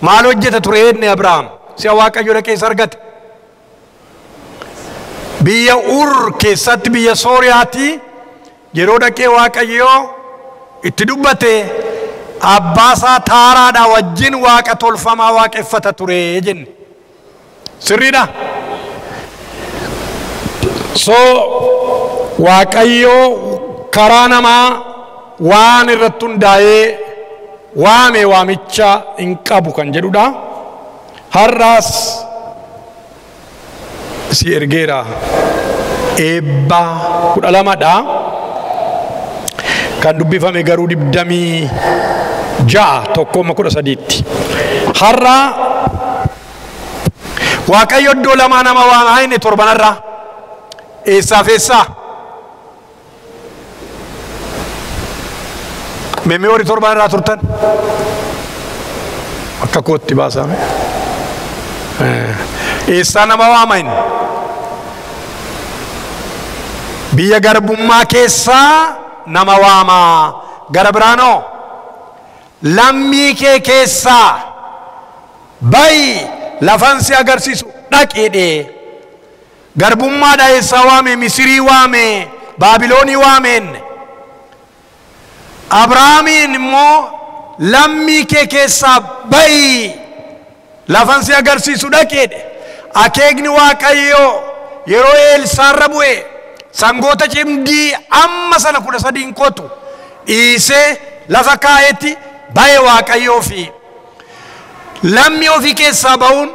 Maal hojjeta ture inni Abrahaam? Si'a Waaqayyo dhaqee isa argate. Biyya Ur keessatti biyya Sooriyaatti yeroo dhaqee Waaqayyo itti dubbate abbaasaa Taaraadhaa wajjin waaqa tolfamaa waaqeffata ture jenne. Sirriidha? So Waaqayyo karaa namaa waan irratti hundaa'ee waame waamicha hin qabu kan jedhudha. Har'as si ergeera. Eebba 12dha. Kan dubbifame garuu 26 1-13tti. Har'a Waaqayyo iddoo lamaa nama waamaa inni torbanarraa. Eessaaf eessaa? Meemee warri torbanarraa turtan? Akka kootti baasame. Eessaa nama waama inni? Biyya garbummaa keessaa nama waamaa. Gara biraanoo lammii kee keessaa bayi lafan si agarsiisu dhaqeedhe. Garbummaadha eessaa waame? Misirii waame, Baabiloonii waameen. Abrahaamiin immoo lammii kee keessaa bayi lafan si agarsiisu dhaqeedhe. Akeekni Waaqayyoo yeroo Eelsaarra bu'e sangoota cimdii amma sana 13 qotu dhiisee lafa kaa'etti baye Waaqayyoo fi lammii ofii keessaa ba'uun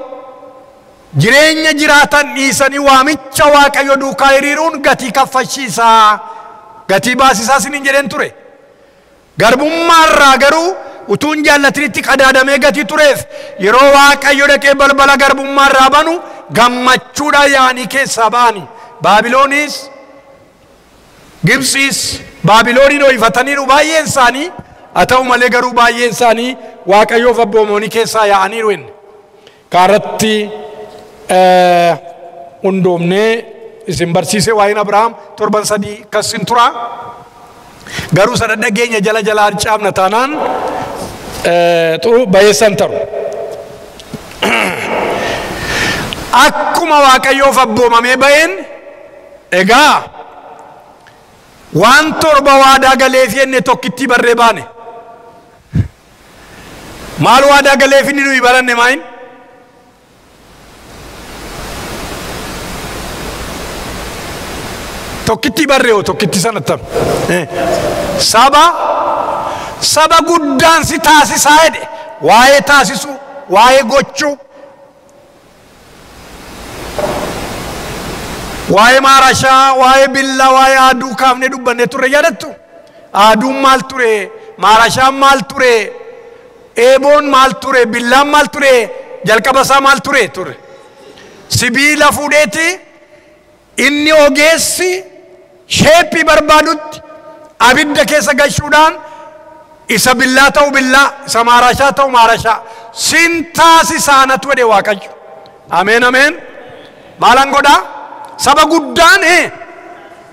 jireenya jiraatan dhiisanii waamicha Waaqayyo duukaa hiriiruun gatii kaffalchiisaa, gatii baasisaa isiniin jedheen ture. Garbummaarraa garuu utuu hin jaallatinitti qadaadamee gatii tureef yeroo Waaqayyo dhaqee balbala garbummaarraa banu gammachuudhaan yaa'anii keessaa ba'anii. Baabiloonis Gibsiis Baabilooniin ho'ifataniiru baay'een isaanii. Haa ta'u malee garuu baay'een isaanii Waaqayyoof abboomoonii keessaa yaa'aniiru inni. Kaarratti hundoomnee isin barsiisee waa'een Abrahaam torban 3 kassin tura. Garuu sana dhageenya jala jala harcaafna taanaan xuru bayeessan taru. Akkuma Waaqayyoof abboomamee ba'een egaa waan torba waadaa galeef jenne tokkitti barree baane. Maal waadaa galeef inni nuyi baranne maayin? Tokkitti barree hoo tokkitti sanattam. Saba guddaan si taasisaa jedhe. Waa'ee taasisuu, waa'ee gochuu, waa'ee maarashaa, waa'ee billaa, waa'ee aaduu kaafnee dubbanne turre yaadattu? Aaduun maal ture? Maarashaan maal ture? Eeboon maal ture? Billaan maal ture? Jalqaba isaa maal ture? Ture. Sibiila fuudheeti inni ogeessi sheeppii barbaadutti abidda keessa gashuudhaan isa billaa ta'u billaa, isa maarashaa ta'u maarashaa sin taasisaa natu jedhe Waaqayyo. Ameen ameen. Maalan godhaa? Saba guddaan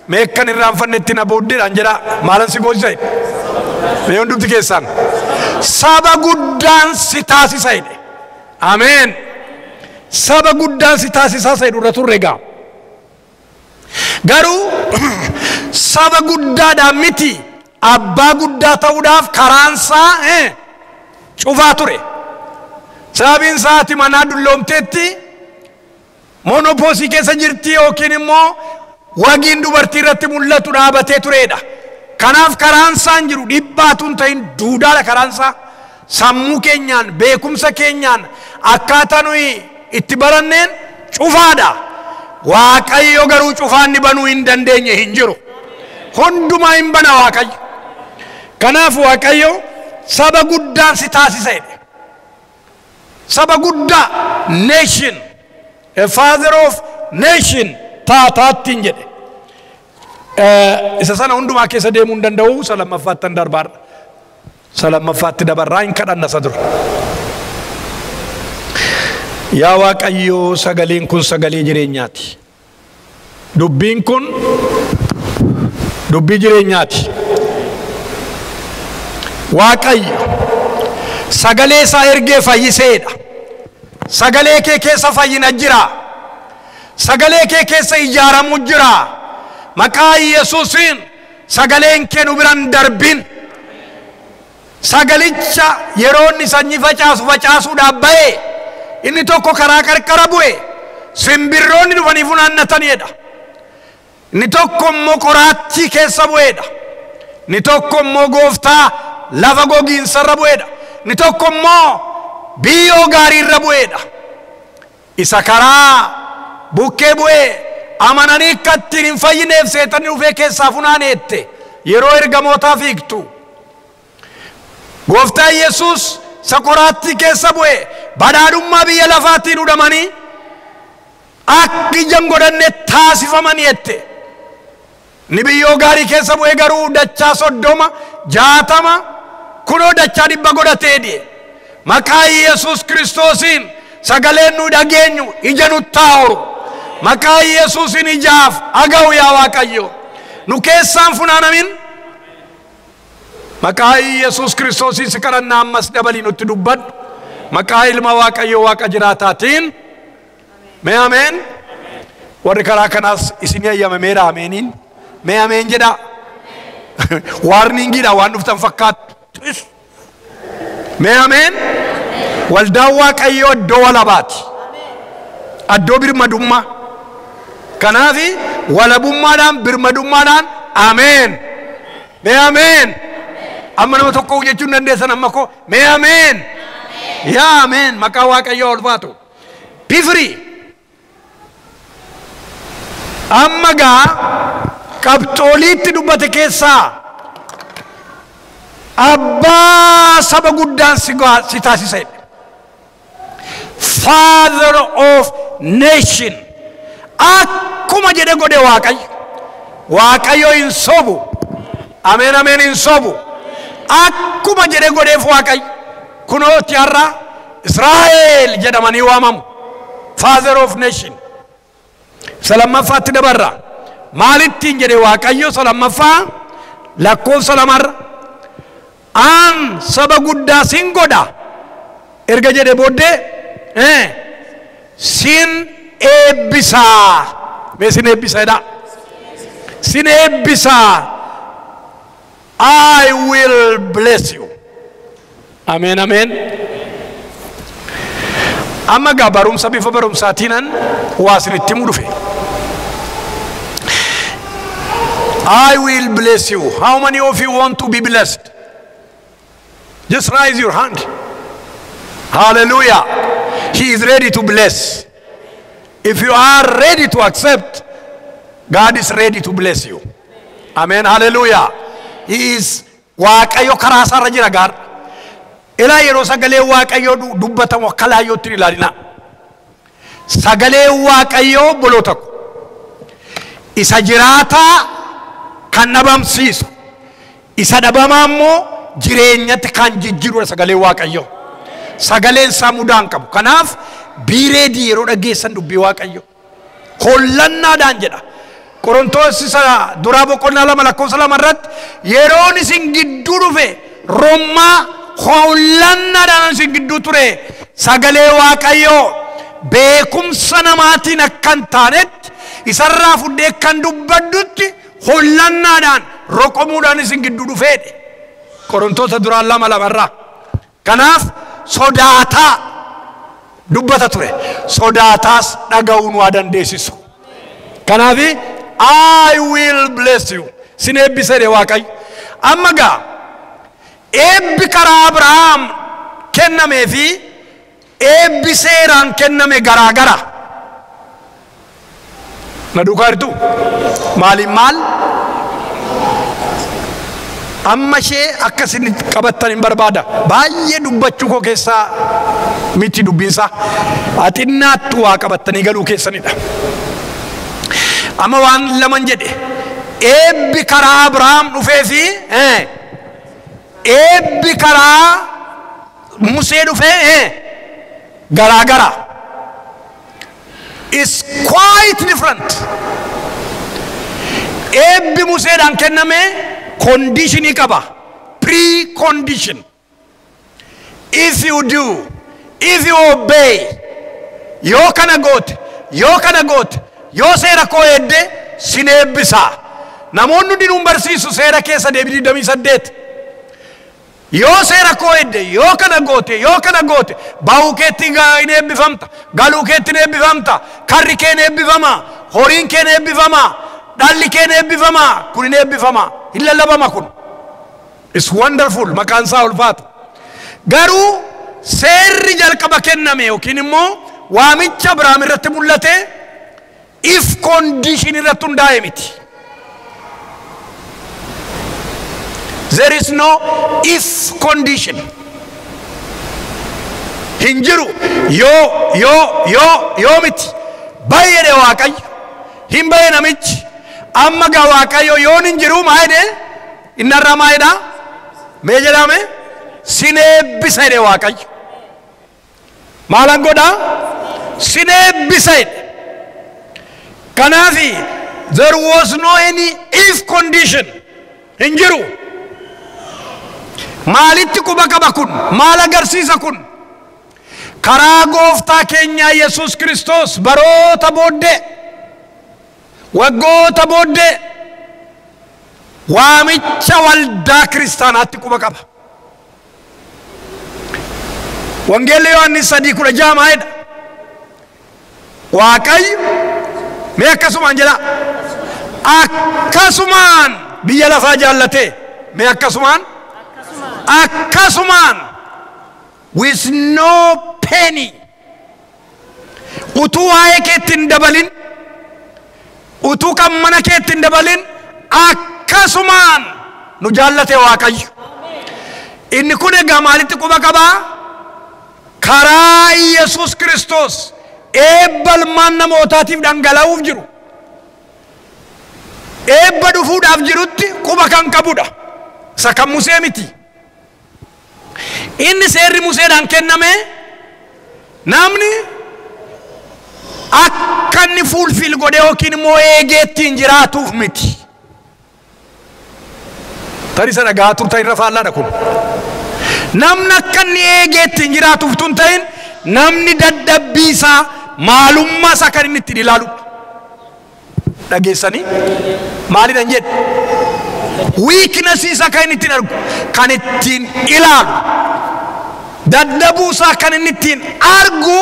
meekkan irraanfannetti na booddeedhaan jedhaa. Maalan si goosisa jedhe? Mee hundumti keessaan saba guddaan si taasisa jedhe. Ameen. Saba guddaan si taasisaa isa jedhu irra turre egaa. Garuu saba guddaadhaan miti abbaa guddaa ta'uudhaaf karaansaa cufaa ture. Sababiin isaa ati manaa dulloomteetti monopoosii keessa jirti yookiin immoo wagiin dubartii irratti mul'atu dhaabatee turedha. Kanaaf karaansaa hin jiru, dhibbaatu hin ta'in duudaadha karaansaa. Sammuu keenyaan, beekumsa keenyaan akkaataa nuyi itti baranneen cufaadha. Waaqayyo garuu cufaan banuu hin dandeenye hin jiru. Hundumaa hin bana Waaqayyo. Kanaaf Waaqayyo saba guddaan si taasisa jedhe. Saba guddaa, nation, a father of nation taataattiin jedhe. Isa sana hundumaa keessa deemuu hin danda'u, isa lammaffaatti darbaarra. Isa lammaffaatti dabarraa hin kadhanna isa dura. Yaa Waaqayyo, sagaleen kun sagalee jireenyaati. Dubbiin kun dubbii jireenyaati. Waaqayyo Sagalee isaa ergee fayyiseedha. Sagalee kee keessa fayyina jira. Sagalee kee keessa ijaaramu jira. Maqaa Yesuusiin sagaleen kee nu biran darbin. Sagalicha yeroo inni sanyii facaasu facaasuudhaaf ba'e, inni tokko karaa qarqara bu'e, simbirroonni dhufanii funaannatanidha. Inni tokko immoo qoraattii keessa bu'eedha. Inni tokko immoo gooftaa lafa gogiinsarra bu'eedha. Inni tokko immoo biyyoo gaariirra bu'eedha. Isa karaa bukkee bu'ee amananii akka ittiin hin fayyineef seexanni dhufee keessaa funaaneette yeroo ergamootaa fiigtu. Gooftaan Yesuus isa qoraattii keessa bu'e badhaadhummaa biyya lafaatiin hudhamanii akka ija hin godhanne taasifamanii jette. Inni biyyoo gaarii keessa bu'e garuu dachaa 30, 60, kunoo dachaa 100 godhatee dhi'e. Maqaa Yesuus Kiristoosiin sagaleen nu dhageenyu ija nutti haa horu. Maqaa Yesuusiin ijaaf aga'u yaa Waaqayyo. Nu keessaan funaanamin. Maqaa Yesuus Kiristoosiin si kadhannaa, ammas dabalii nutti dubbadhu. Maqaa ilma Waaqayyo Waaqa jiraataatiin. Mee ameen. Warri karaa kanaas isin eeyyamameera ameeniin. Mee ameen jedhaa. Warningiidha waan dhuftan fakkaattu. Mee ameen. Waldaan Waaqayyoo iddoo walabaati. Iddoo birmadummaa. Kanaaf walabummaadhaan birmadummaadhaan ameen. Mee ameen. Amma nama tokko jechuun dandeessan amma koo mee ameen. Yaa ameen, maqaa Waaqayyoo ulfaatu. Be free. Amma gaa qabxooliitti dubbate keessaa abbaa saba guddaan si taasisa jedhe. Father of nation. Akkuma jedhe godhe Waaqayyo. Waaqayyo hin sobu. Ameen, ameen, hin sobu. Akkuma jedhe godheef Waaqayyo. Kunooti har'a Israa'el jedhamanii waamamu. Father of nation. Isa lammaffaatti dabarra. Maalittiin jedhe Waaqayyo isa lammaffaa lakkoofsa 2rra. An saba guddaa sin godha. Erga jedhe booddee sin eebbisaa. Mee sin eebbisa jedhaa. Sin eebbisaa. I will bless you. Ameen, ameen. Amma gaa barumsa bifa barumsaatiinan waa isinitti himuu dhufe. I will bless you. How many of you want to be blessed? Just raise your hand. Hallelujah. He is ready to bless. If you are ready to accept, God is ready to bless you. Amen. Hallelujah. He is Waaqayyo karaa isaarra jira gaar. Ilaa, yeroo sagalee Waaqayyoo dubbatamu akka laayyootti hin ilaalina. Sagalee Waaqayyoo boloo tokko. Isa jiraataa kan dhabamsiisu. Isa dhabamaa immoo jireenyatti kan jijjiirudha sagalee Waaqayyoo. Sagaleen isaa mudaa hin qabu. Kanaaf be ready yeroo dhaggeessan dubbii Waaqayyoo. Hollannaadhaan jedha. Qorontoos isa duraa boqonnaa 2 lakkoofsa 2 irratti, yeroon isin gidduu dhufe rommaa hollannaadhaan isin gidduu ture, sagalee Waaqayyoo beekumsa namaatiin akka hin taanetti isarraa fudhee kan dubbaddutti hollannaadhaan roqomuudhaan isin gidduu dhufeedhe. Qorontoota duraan 2 2rraa. Kanaaf sodaataa dubbata ture. Sodaataas dhaga'uun waa dandeessisu. Kanaaf I will bless you. Sin eebbisa jedhe Waaqayyo. Amma gaa eebbi karaa Abrahaam kennamee fi eebbi seeraan kenname garaa gara. Na duukaa jirtu? Maaliin maal? Amma ishee akka isin qabattan hin barbaada. Baay'ee dubbachuu koo keessaa miti dubbiinsaa. Xinnaattu waa qabattanii galuu keessanidha. Amma waan laman jedhe. Eebbi karaa Abrahaam dhufee fi eebbi karaa Musee dhufee garaa gara. Is quite different. Eebbi Museedhaan kenname conditionii qaba. Pre-condition. If you do, if you obey, yoo kana goote, yoo kana goote, yoo seera koo eegde sin eebbisa. Namoonni hundinuu barsiisu seera keessa deebii 28. Yoo seera koo eegde, yoo kana goote, yoo kana goote, ba'uu keetti hin eebbifamta, galuu keetti hin eebbifamta, karri kee hin eebbifama, horiin kee hin eebbifama, dhalli kee hin eebbifama, kun hin eebbifama, hin lallabama kun. It's wonderful, maqaan isaa ulfaatu. Garuu seerri jalqaba kenname yookiin immoo waamicha Abiraam irratti mul'ate if condition irratti hundaa'e miti. There is no if condition. Hin jiru yoo yoo yoo yoo miti. Baay'ee Waaqayyo hin bahe namichi. Amma gaa Waaqayyo yoon hin jiru maa jedhee innarraa maa jedhaa mee jedhame sin eebbisa jedhe Waaqayyo. Maalan godhaa? Sin eebbisa jedhe. Kanaafi there was no any if condition. Hin jiru. Maalitti quba qaba kun? Maal agarsiisa kun? Karaa gooftaa keenyaa Yesuus Kiristoos baroota booddee, waggoota booddee waamicha waldaa kiristaanaatti quba qaba. Wangeelli Yohaannis 3:16 maa jedha? Waaqayyo mee akkasumaan jedha, akkasumaan biyya lafaa jaallate, mee akkasumaan, akkasumaan, with no penny, utuu waa'ee keetti hin dabalin, utuu kan mana keetti hin dabalin, akkasumaan nu jaallate Waaqayyo. Inni kun egaa maalitti quba qabaa? Karaa Yesuus Kiristoos eebba ilmaan namootaatiif dhangala'uuf jiru, eebba dhufuudhaaf jirutti quba kan qabudha. Isa kan Musee miti. Inni seerri Museedhaan kenname namni akka inni fulfill godhee yookiin immoo eegee ittiin jiraatuuf miti. Tarii sana gahaa turtan irra faallaadha kun. Namni akka inni eegee ittiin jiraatuuf tun ta'in namni dadhabbii isaa maalummaa isaa kan inni ittiin ilaaludha. Dhageessanii maalidhan jedhe? Weakness isaa kan inni ittiin argu, kan ittiin ilaalu, dadhabuu isaa kan inni ittiin argu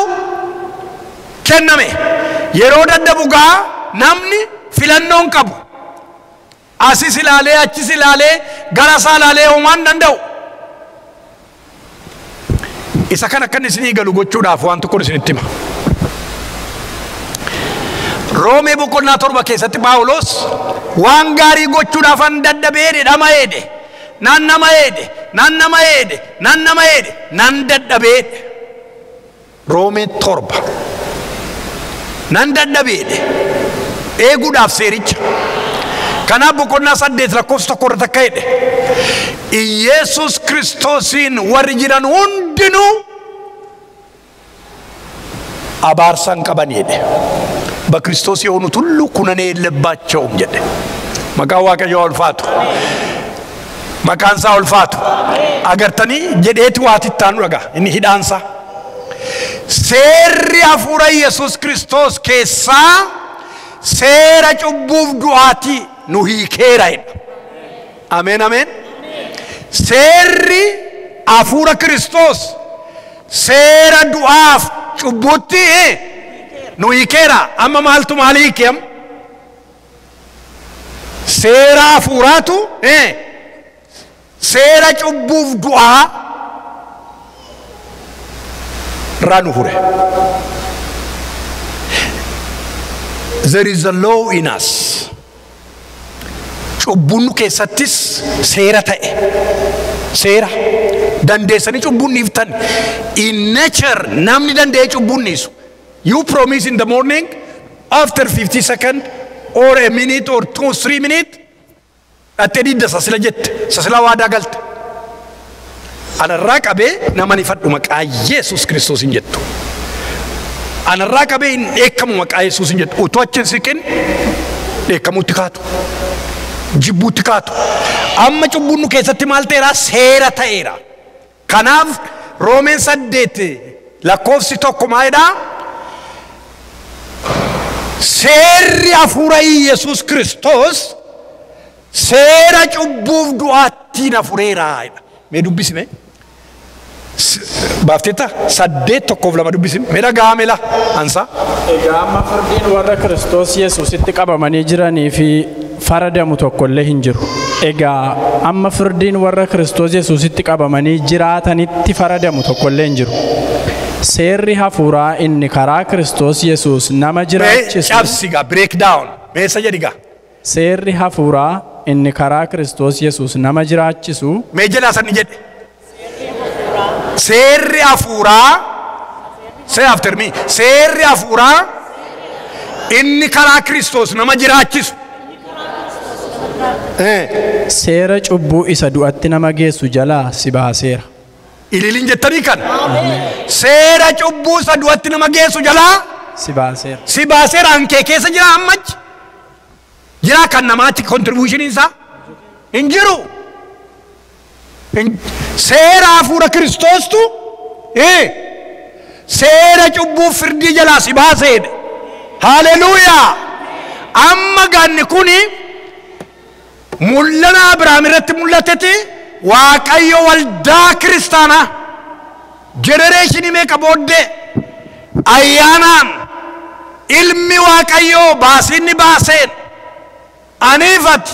kenname. Yeroo dadhabu gaa namni filannoon qabu. Asis ilaalee, achis ilaalee, gara isaa ilaalee homaa hin danda'u. Isa kan akka inni isinii galu gochuudhaaf waan tokko isinitti hima. Roomee boqonnaa 7 keessatti Phaawulos waan gaarii gochuudhaaf an dadhabee jedhe, dhama jedhe, nan nama jedhe, nan nama jedhe, nan nama jedhe, nan dadhabee jedhe. Roomee 7 nan dadhabee jedhe eeguudhaaf seericha. Kanaaf boqonnaa 8 lakkoofsa 1 irratti akka jedhe, Iyeesus Kiristoosiin warri jiran hundinuu abaarsa hin qaban jedhe. በክርስቶስ የሆኑት ሁሉ ኩነኔ የለባቸውም jedhe. Maqaan Waaqayyoo ulfaatu. Maqaan isaa ulfaatu. Agartanii jedheeti waati itti aanu dhagaa inni hidhaansa. Seerri hafuura Yesuus Kiristoos keessaa seera cubbuuf du'aatii nu hiikeera jedha. Ameen ameen. Seerri hafuura Kiristoos seera du'aaf cubbuutti nu hiikeera. Amma maaltu maal hiike amma? Seera hafuuraatu seera cubbuuf du'aa irraa nu fure. There is a law in us. Cubbuun nu keessattis seera ta'e. Seera dandeessanii cubbuun dhiiftan. In nature namni danda'ee cubbuun dhiisu. You promise in the morning, after 50 seconds or a minute or 2 3 minutes, dhattee didda sasila jette, sasila waadaa galte. Anarraa qabee nama ni fadhu maqaa Yesuus Kiristoos hin jettu. Anarraa qabee hin dheekkamu maqaa Yesuus hin jettu. Utuu achi hin siqin dheekkamuutti kaatu. Jibbuutti kaatu. Amma cubbuun nu keessatti maal ta'eera? Seera ta'eera. Kanaaf Roomeen 8 lakkoofsi 1 maalidha? Seerri hafuura Yesuus Kiristoos seera cubbuuf du'aatti na fureera. Mee dubbisime? Baaftetta 8 1 2 dubbisime. Mee dhaga'ame la ansa. Egaa amma firdiin warra Kiristoos Yesuusitti qabamanii jiranii fi faradamu tokkollee hin jiru. Egaa amma firdiin warra Kiristoos Yesuusitti qabamanii jiraatanitti faradamu tokkollee hin jiru. Seerri hafuuraa inni karaa Kiristoos Yesuus nama jiraachisu. Cabsiga break down. Meessa jedhiga. Seerri hafuuraa inni karaa Kiristoos Yesuus nama jiraachisu. Mee jedhaa sanni jedhe. Seerri hafuuraa. Say after me. Seerri hafuuraa inni karaa Kiristoos nama jiraachisu. Seera cubbuu isa du'atti nama geessu jalaa si baaseera. Ililiin jettanii kana. Seera cubbuu isa du'atti nama geessu jalaa si baaseera. Si baaseera hankee keessa jira ammachi. Jira kan namaatti contribution isaa hin jiru. Seera hafuura Kiristoostu seera cubbuu firdii jalaa si baaseedha. Haleluuyaa. Amma ganni kuni mul'ana Abiraam irratti mul'atetti Waaqayyo waldaa kiristaanaa jenereeshinii meeqa booddee ayyaanaan ilmi Waaqayyoo baasinni baaseen aniifati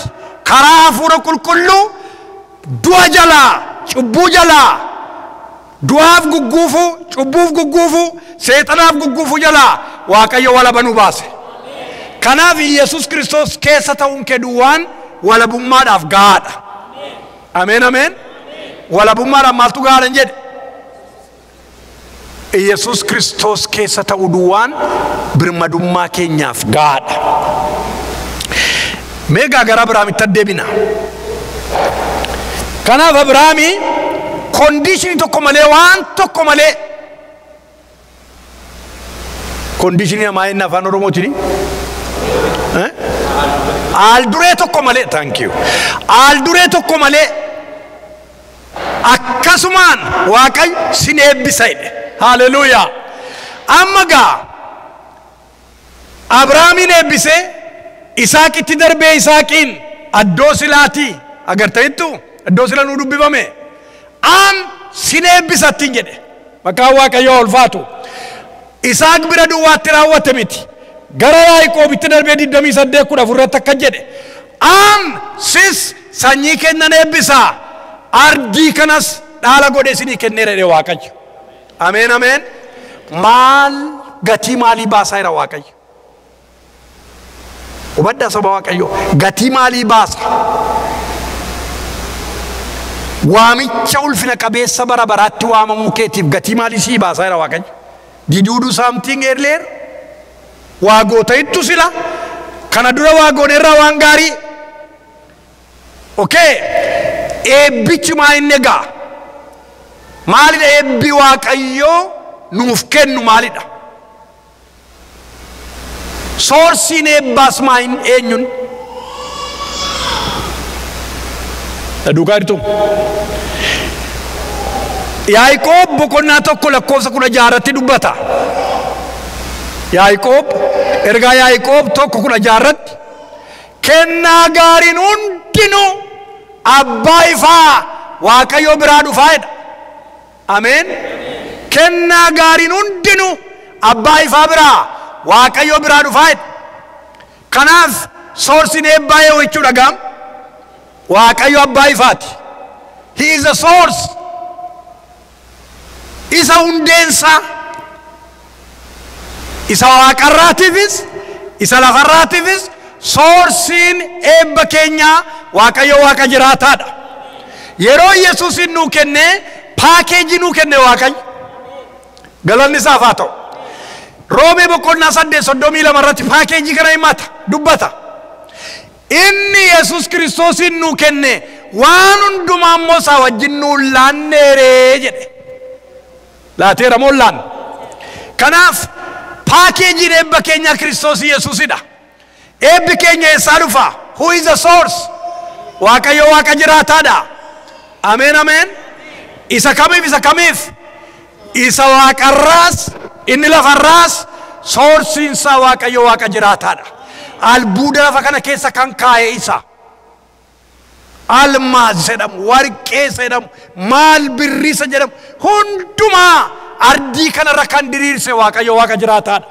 karaa hafuura qulqulluu du'a jalaa cubbuu jalaa du'aaf gugguufuu cubbuuf gugguufuu seexanaaf gugguufuu jalaa Waaqayyo walaba nu baase. Kanaaf Yesuus Kiristoos keessa ta'uun kee duwwaan walabummaadhaaf gahaadha. Ameen ameen. Walabummaadhaaf maaltu gahaadha hin jedhe? Yesuus Kiristoos keessa ta'uu duwwaan birmadummaa keenyaaf gahaadha. Mee gara Abiraamitti deebina. Kanaaf Abiraami condition tokko malee waan tokko malee condition namaa inni afaan Oromootiin Aalduree tokko malee thank you. Aalduree tokko malee akkasumaan Waaqayyo sin eebbisa jedhe. Haleluuyaa. Amma gaa Abiraamiin eebbisee Isaaqitti darbee Isaaqiin addoo silaatii agartaniittu addoo sila nuu dubbifame aan sin eebbisattiin jedhe. Maqaan Waaqayyoo ulfaatu. Isaaq bira duwwaatti raawwate miti. Gara Yaaqoobitti darbee 28 14 irratti akka jedhe aan sis sanyii kennan eebbisaa ardii kanas dhaala godhee isinii kenneera jedhe Waaqayyo. Ameen ameen. Maal gatii maalii baasaa jira Waaqayyo? Hubadhaa saba Waaqayyo gatii maalii baasa? Waamicha ulfina qabeessa bara baraatti waamamuu keetiif gatii maalii sii baasaa jira Waaqayyo? Did you do something earlier? Waa goota ittu sila kana dura waa gooneerraa waan gaarii. Okay, eebbichi maa inni egaa? Maalidha eebbi Waaqayyoo nuuf kennu maalidha? Soorsiin eebbaas maa inni eenyuun? Duukaa jirtu. Yaaqoob boqonnaa 1 lakkoofsa 16 irratti dubbata. Yaaqoob ergaa Yaaqoob 1:16 irratti kennaa gaariin hundinuu abbaa ifaa Waaqayyo biraa dhufaa jedha. Ameen. Kennaa gaariin hundinuu abbaa ifaa biraa Waaqayyo biraa dhufaa jedha. Kanaaf soorsiin eebbaa yoo jechuudha gaam Waaqayyo abbaa ifaati. He is the source. Isa hundeensaa isa waaqarraatiifis isa lafarraatiifis soorsiin eebba keenyaa Waaqayyo Waaqa jiraataadha. Yeroo Yesuusin nuu kenne paakeejii nuu kenne Waaqayyo. Galanni isaaf haa ta'u. Roomee boqonnaa 8:32 irratti paakeejii kana himata dubbata. Inni Yesuus Kiristoosin nuu kenne waan hundumaa immoo isaa wajjin nuu laanneeree jedhe. Laateera moo laan? Kanaaf paakeejiin eebba keenyaa Kiristoos Yesuusidha. Eebbi keenya eessaa dhufa? Who is the source? Waaqayyo Waaqa jiraataadha. Ameen ameen. Isa kamiif isa kamiif? Isa waaqarraas inni lafarraas soorsiin isaa Waaqayyo Waaqa jiraataadha. Albuuda lafa kana keessa kan kaa'e isa. Almaaz jedhamu, warqee jedhamu, maal birrisa jedhamu hundumaa ardii kanarra kan diriirse Waaqayyo Waaqa jiraataadha.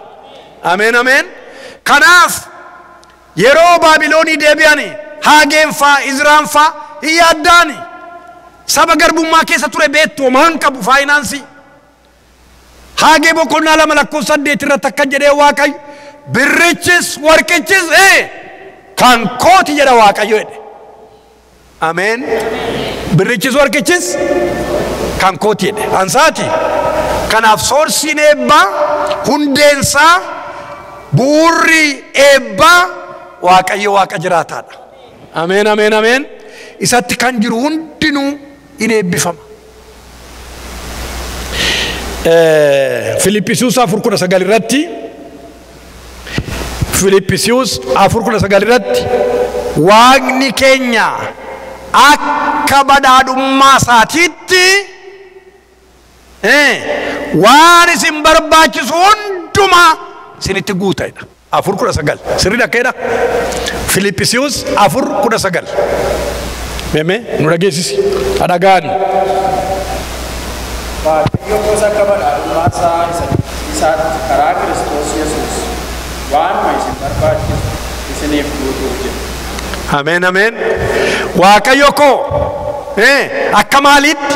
Ameen ameen. Kanaaf yeroo Baabiloonii deebi'ani Haageen faa Izraan faa hin yaaddaani. Saba garbummaa keessa ture beektu homaa hin qabu faayinaansii. Haagee boqonnaa 2 lakkoofsa 8 irratti akka jedhee Waaqayyo birrichis warqichis kan kooti jedha Waaqayyo jedhe. Ameen. Birrichis warqichis kan kooti jedhe. Ansaati. Kanaaf soorsiin eebbaa hundeensaa bu'uurri eebbaa Waaqayyo Waaqa jiraataadha. Ameen ameen ameen. Isatti kan jiru hundinuu in eebbifama. Filippisius 4:19 irratti, Filippisius 4:19 irratti Waaqni keenya akka badhaadhummaa isaatiitti waan isin barbaachisu hundumaa isinitti guuta jedha. 4:19 sirriidha akka jedha. Filippisius 4:19. Meemee nu dhageessisi. Dhagaani. Waaqayyo gosa akka badhaadhummaa isaa isa isaatti karaa Kiristoos Yesuus waanuma isin barbaachisu isiniif guutuuf jedha. Ameen ameen. Waaqayyo koo akka maaliitti?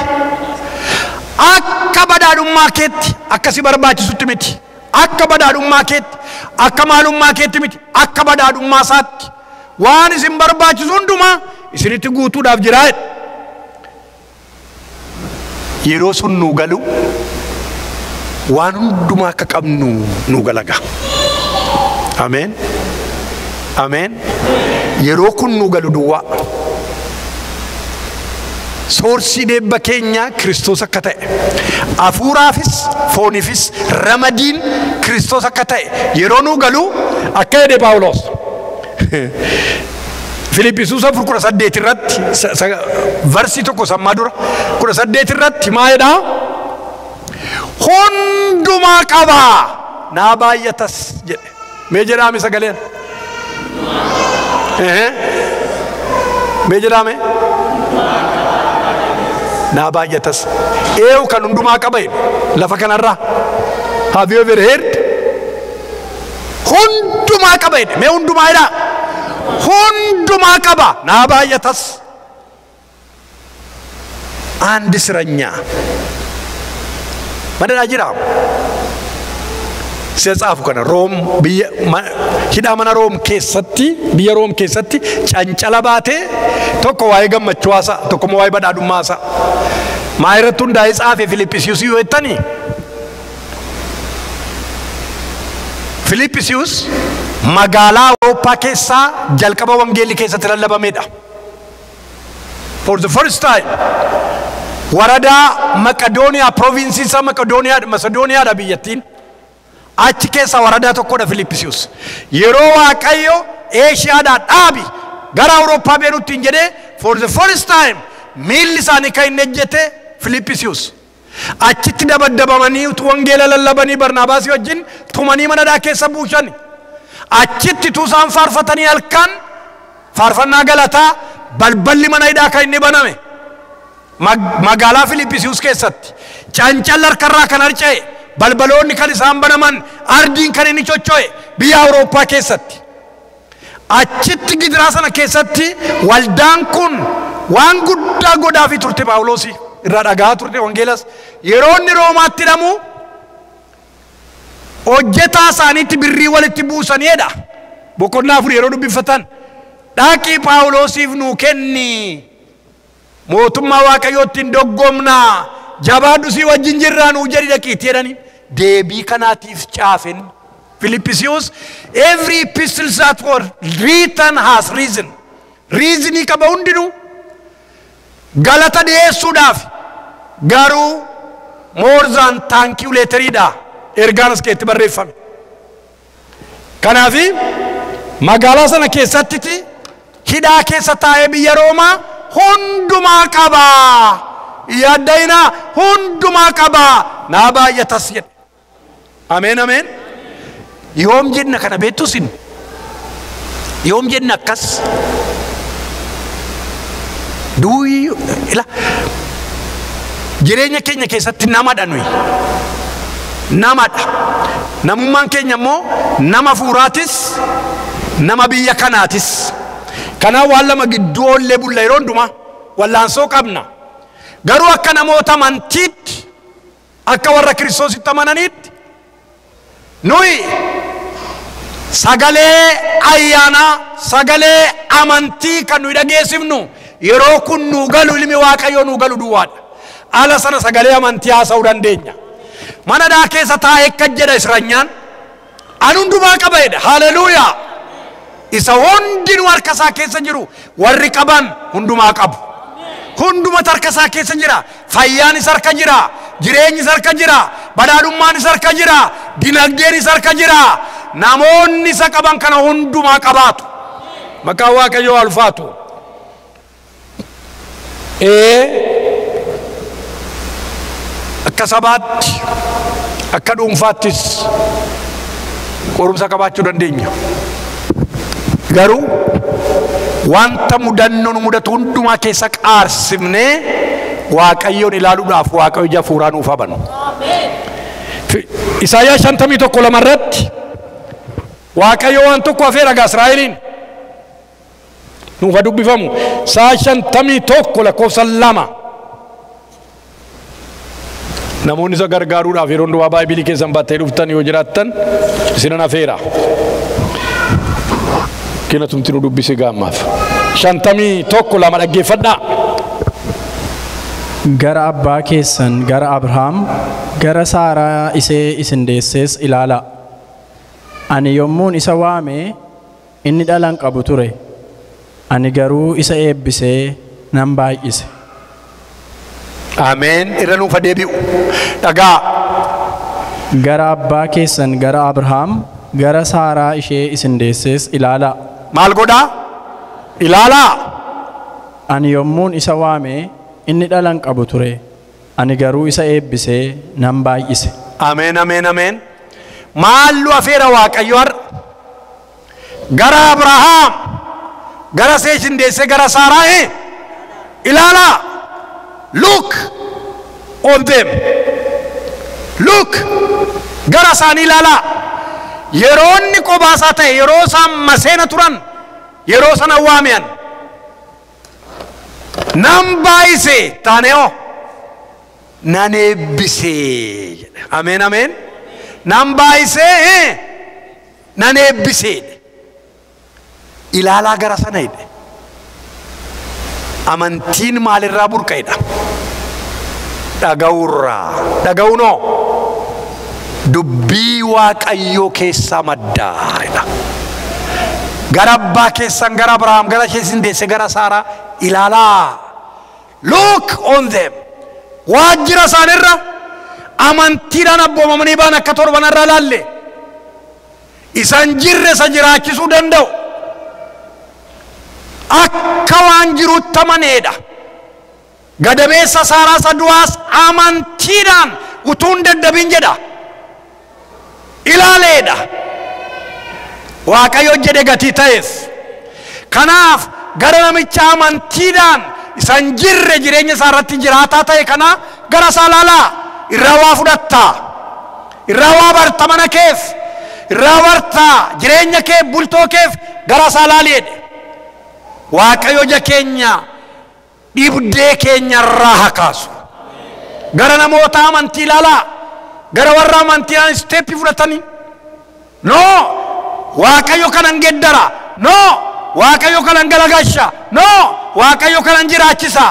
Akka badhaadhummaa keetti, akka si barbaachisutti miti. Akka badhaadhummaa keetti, akka maalummaa keetti miti. Akka badhaadhummaa isaatti waan isin barbaachisu hundumaa isinitti guutuudhaaf jira jedha. Yeroo sun nuu galu waan hundumaa akka qabnu nuu galaga. Ameen. Ameen. Yeroo kun nuu galu duwwaa. Soorsiin eebba keenyaa Kiristoos akka ta'e, hafuuraafis fooniifis ramadiin Kiristoos akka ta'e yeroo nuu galu akka jedhe Phaawulos. Filippisius 4:18 irratti varsii tokko sammaa dura 18 irratti maa jedhaa? Hundumaa qabaa naa baay'atas jedhe. Mee jedhaame sagaleen? Mee jedhaame? Naa baay'atas. Eewu kan hundumaa qaba jedhu lafa kanarraa. Have you ever heard? Hundumaa qaba jedhe. Mee hundumaa jedhaa? Hundumaa qaba naa baay'atas. አንድ እስረኛ መደዳ jira. Seetsaafu kana Room biyya hidhaa mana Room keessatti, biyya Room keessatti cancala baatee tokko waa'ee gammachuu haasa'a, tokko immoo waa'ee badhaadhummaa haasa'a. Maa irratti hundaa'ee tsaafe Filippisius yoo jettanii? Filippisius magaalaa Awurooppaa keessaa jalqaba wangeelli keessatti lallabamedha. For the first time waradaa Maqadooniyaa, provinsiin isaa Maqadooniyaa, Masedooniyaadha biyyattiin. Achi keessa waradaa tokkodha Filippisius. Yeroo Waaqayyo Eeshiyaadhaa dhaabi gara Awurooppaa beenutti hin jedhee for the first time miilli isaanii kan inni ejjete Filippisius. Achitti dabaddabamanii wangeela lallabanii Barnaabaasii wajjin tumanii mana keessa buusan. Achitti tuusaan faarfatanii halkan faarfannaa galataa balballi mana hidhaa kan inni baname. Magaalaa Filippisius keessatti cancalli harkarraa kan harca'e, balbaloonni kan isaan banaman, ardiin kan inni chocho'e biyya Awurooppaa keessatti. Achitti gidiraa sana keessatti waldaan kun waan guddaa godhaafii turte Phaawulosi irraa dhagahaa turte wangeelas. Yeroo inni Roomaatti hidhamu hojjetaa isaaniitti birrii walitti buusaniidha. Boqonnaa 4 yeroo dubbifatan dhaqii Phaawulosiif nuu kenni, mootummaa Waaqayyootti hin doggomnaa, jabaadhu sii wajjin jirraa nuu jedhi dhaqiitti jedhanii. Deebii kanaatiif caafen Filippisius every epistle that were written has reason. Reasonii qaba hundinuu galata dhiyeessuudhaaf, garuu more than thank you letteriidha ergaan as keessatti barreeffame. Kanaafi magaalaa sana keessattiti hidhaa keessa taa'ee biyya Roomaa hundumaa qabaa Yaadda'inaa, hundumaa qabaa, naa baay'atas jedhe. Ameen ameen. Yoom jenna kana beektu isin? Yoom jenna akkas? Duuyi ila jireenya keenya keessatti namadha nuyi. Namadha. Namummaan keenya immoo nama fuuraatis, nama biyya kanaatis. Kanaaf waan lama gidduu oollee bulla yeroo hundumaa wallaansoo qabna. Garuu akka namoota amantiitti, akka warra Kiristoositti amananiitti, nuyi sagalee ayyaanaa, sagalee amantii kan nuyi dhageessifnu yeroo kun nuu galu, ilmi Waaqayyoo nuu galu duwwaadha. Ala sana sagalee amantii haasa'uu dandeenya. Mana daa keessa taa'ee akka jedha Israanyaan, ani hundumaa qaba jedha. Haleluuyaa! Isa hundinuu harka isaa keessa jiru warri qaban hundumaa qabu. Hundumatu harka isaa keessa jira. Fayyaan isa harka jira. Jireenyi isa harka jira. Badhaadhummaan isa harka jira. Dinagdeen isa harka jira. Namoonni isa qaban kana hundumaa qabaatu. Maqaan Waaqayyoo ulfaatu. Akka sabaatti, akka dhuunfaattis qorumsa qabaachuu dandeenya. Garuu wanta mudannoo nu mudatu hundumaa keessa qaarsifnee Waaqayyoon ilaaluudhaaf Waaqayyo ija hafuuraa nuuf haa banu. Isaayyaa 51:2 irratti Waaqayyo waan tokko hafeera gaa Israa'eliin. Nuuf haa dubbifamu. Isaayyaa 51 lakkoofsa 2. Namoonni isa gargaaruudhaaf yeroo hundumaa Baaybilii keessan baattee dhuftan yoo jiraattan isinan hafeera. Kina tumti nu dubbise gaammaaf. 51:2 dhaggeeffadhaa. Gara abbaa keessan, gara Abrahaam, gara Saaraa isee isin deessees ilaalaa. Ani yommuun isa waame inni dhala hin qabu ture. Ani garuu isa eebbisee nan baay'ise. Ameen. Irra nuuf deebi'u. Dhagaa. Gara abbaa keessan, gara Abrahaam, gara Saaraa ishee isin deessees ilaalaa. Maal godhaa? Ilaalaa. Ani yommuun isa waame inni dhala hin qabu ture. Ani garuu isa eebbisee nan baay'ise. Ameen ameen ameen. Maallu afeera Waaqayyo har'a? Gara Abrahaam, gara ishee isin deessee, gara Saaraa ilaalaa. Look on them. Look, gara isaanii ilaalaa. Yeroo inni qobaasaa ta'e, yeroo isaan maseena turan, yeroo sana waami'an. Nan baay'ise taaneoo nan eebbisee jedhe. Ameen ameen. Nan baay'isee, nan eebbisee jedhe. Ilaalaa gara sana jedhe. Amantiin maalirraa burqa'edha? Dhaga'uurraa. Dhaga'uunoo dubbii Waaqayyoo keessaa maddaa jedha. Gara abbaa keessan, gara Abrahaam, gara ishee isin deesse, gara Saaraa ilaalaa. Look on them. Waajjira isaanirra amantiidhaan abboomamanii ba'an akka torbanarraa ilaalle. Isan jirre isa jiraachisuu danda'u. Akka waan jirutti amaneedha. Gadameessa Saaraa isa du'aas amantiidhaan utuu hin daddabin jedha. Ilaaleedha. Waaqayyo jedhe gatii ta'eef. Kanaaf gara namicha amantiidhaan isan jirre jireenya isaa irratti jiraataa ta'e kana gara isaa ilaalaa. Irraa waa fudhattaa. Irraa waa barta mana keef. Irraa bartaa jireenya kee, bultoo keef gara isaa ilaali jedhe. Waaqayyo ija keenya dhibdee keenya irraa haa kaasu. Gara namoota amantii ilaalaa. Gara warra amantiidhaan step fudhatanii. No! Waaqayyo kanan geddara. No! Waaqayyo kanan galagasha. No! Waaqayyo kanan jiraachisa.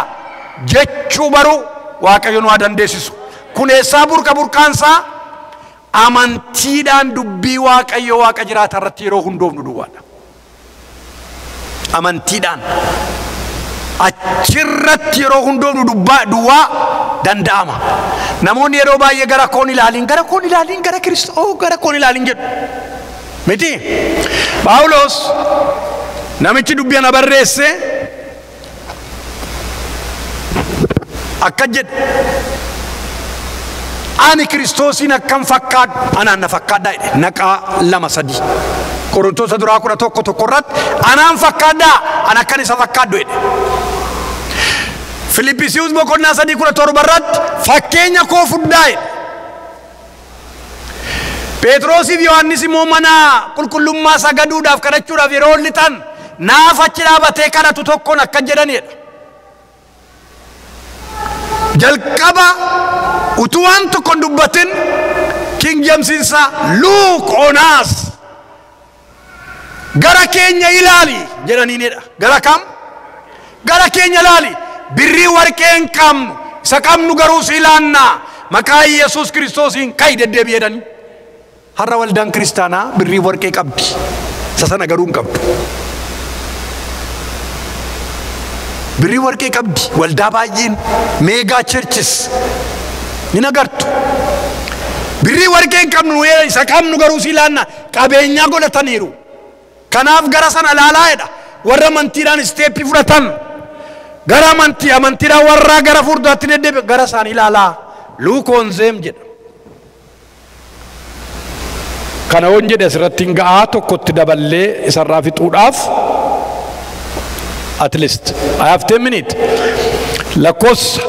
Jechuu baruu Waaqayyo nu haa dandeessisu. Kun eessaa burqa? Burqaansaa amantiidhaan dubbii Waaqayyo Waaqa jiraata irratti yeroo hundoofnu duwwaadha. Amantiidhaan achirratti yeroo hundoofnu duwwaa danda'ama. Namoonni yeroo baay'ee gara koon ilaaliin, gara koon ilaaliin, gara Kiristoos, gara koon ilaaliin jedhu. Miti? Paawulos namichi dubbii ana barreesse Akka jedhe ani Kiristoosiin akkam fakkaadhu anaan na fakkaadhaa jedhe naqaa 2-3 Qorontoota duraa 11:1 irratti anaan fakkaadhaa an akkan isa fakkaadhu jedhe. Filippisius boqonnaa 3:17 irratti fakkeenya koo fudhaa jedhe. Phexrosiif Yohaannis immoo mana qulqullummaa sagaduudhaaf kadhachuudhaaf yeroo lixan naaf achi dhaabatee kadhatu tokkoon akka jedhanidha. Jalqaba utuu waan tokko hin dubbatin King Jamesinsa look on us gara keenya ilaali jedhaniinidha. Gara kam? Gara keenya ilaali. Birrii warqee hin qabnu isa qabnu garuu si ilaannaa maqaa Yesuus Kiristoosiin ka'i deddeebi'i jedhanii. Har'a waldaan kiristaanaa birrii warqee qabdi. Isa sana garuu hin qabdu. Birrii warqee qabdi. Waldaa baay'een mega churches ni agartu. Birrii warqee hin qabnu isa qabnu garuu si ilaanna qabeenyaa godhataniiru. Kanaaf gara sana ilaalaa jedha. Warra amantiidhaan isteeppii fudhatan gara amantiidhaan warra gara fuulduraatti deddeebi'e gara isaanii ilaalaa. Look on them jedha. Kana yoon jedhe asirratti hin ga'aa tokkotti daballee isarraa fixuudhaaf at least I have 10 minutes. Lakkoofsa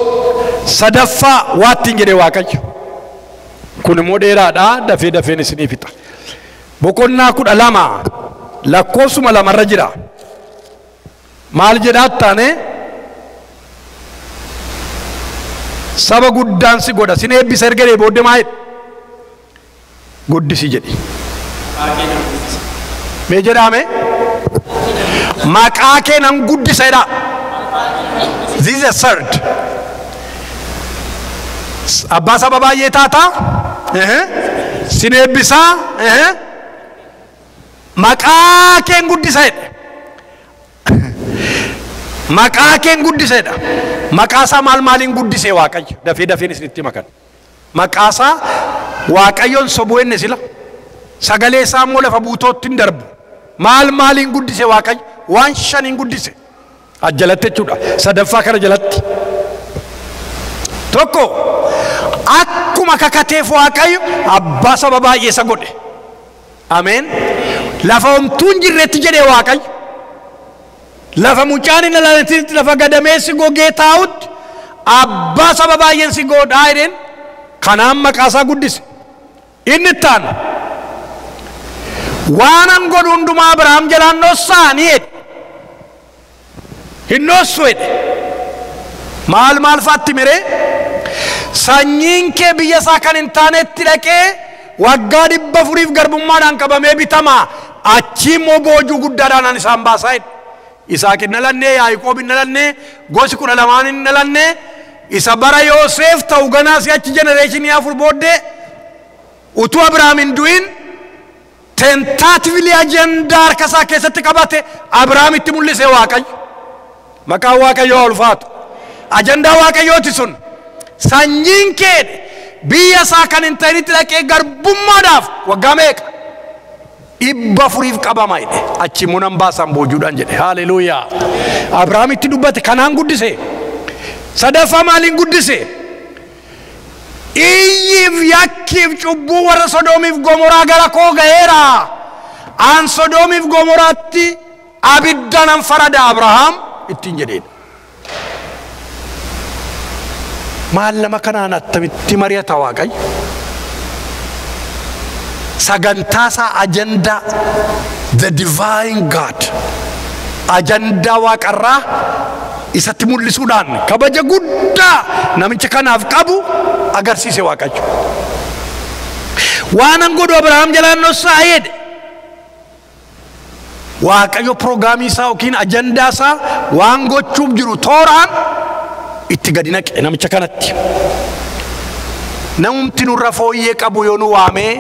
sadaffaa waattiin jedhe Waaqayyo. Kun immoo dheeraadha dafee dafeen isinii fixa. Boqonnaa 12 lakkoofsuma 2 jira. Maal jedhaa taane saba guddaan si godha sin eebbisa erga jedhee booddee maal jedhe? Guddisi jedhi. Mee jedhame? Maqaa kee nan guddisa jedha. This is a third. Abbaa saba baay'ee taataa? Sin eebbisaa? Maqaa keen guddisa jedhe. Maqaa keen guddisa jedha. Maqaa isaa maal maaliin guddise Waaqayyo? Dafee dafeen isinitti makan. Maqaa isaa Waaqayyoon sobuu enne sila. Sagalee isaa immoo lafa buutootti hin darbu. Maal maaliin guddise Waaqayyo? Waan shaniin guddise. Jalatti jechuudha. Sadaffaa kana jalatti. Tokko akkuma kakateef Waaqayyo abbaa saba baay'ee isa godhe. Ameen. Lafa homtuu hin jirretti jedhee Waaqayyo. Lafa mucaan hin dhalatitti lafa gadameessi gogee taa'utti abbaa saba baay'een si godhaa jedheen kanaan maqaa isaa guddise. Inni itti aanu waan an godhu hundumaa Abrahaam jalaan dhossaa ni jedhe. Hin dhossu jedhe. Maal maal faatti miree? Sanyiin kee biyya isaa kan hin taanetti dhaqee waggaa 400 garbummaadhaan qabamee bitama. Achi immoo boojuu guddaadhaan an isaan baasaa jedhe. Isaaq hin dhalannee, Yaaqoob hin dhalannee, gosi 12 hin dhalannee, isa bara Yoosef ta'u ganaa si'achi jenereeshinii 4 booddee utuu Abrahaam hin du'in tentatively ajandaa harka isaa keessatti qabate Abrahaamitti mul'ise Waaqayyo. Maqaan Waaqayyoo haa ulfaatu. Ajandaa Waaqayyooti sun. Sanyiin kee biyya isaa kan hin ta'initti dhaqee garbummaadhaaf waggaa meeqa? 400 qabama jedhe. Achi immoo nan baasan boojuudhaan jedhe. Haleluuyaa. Abrahaamitti dubbate kanaan guddise. Sadaffaa maaliin guddise? Iyyiif yakkiif cubbuu warra Sodoomiif Gomoraa gara koo ga'eera. An Sodoomiif Gomoraatti abidda nan farada Abrahaam ittiin jedheedha. Maal nama kanaan attamitti mari'ata Waaqayyo? Sagantaa isaa ajandaa the divine God ajandaa waaqarraa isatti mul'isuudhaan kabaja guddaa namicha kanaaf qabu agarsiise Waaqayyo. Waan an godhu Abrahaam jalaan dhossaa jedhe. Waaqayyo piroograamii isaa yookiin ajandaa isaa waan gochuuf jiru tooraan itti gadi naqe namicha kanatti. Namumti nurra fooyyee qabu yoo nu waamee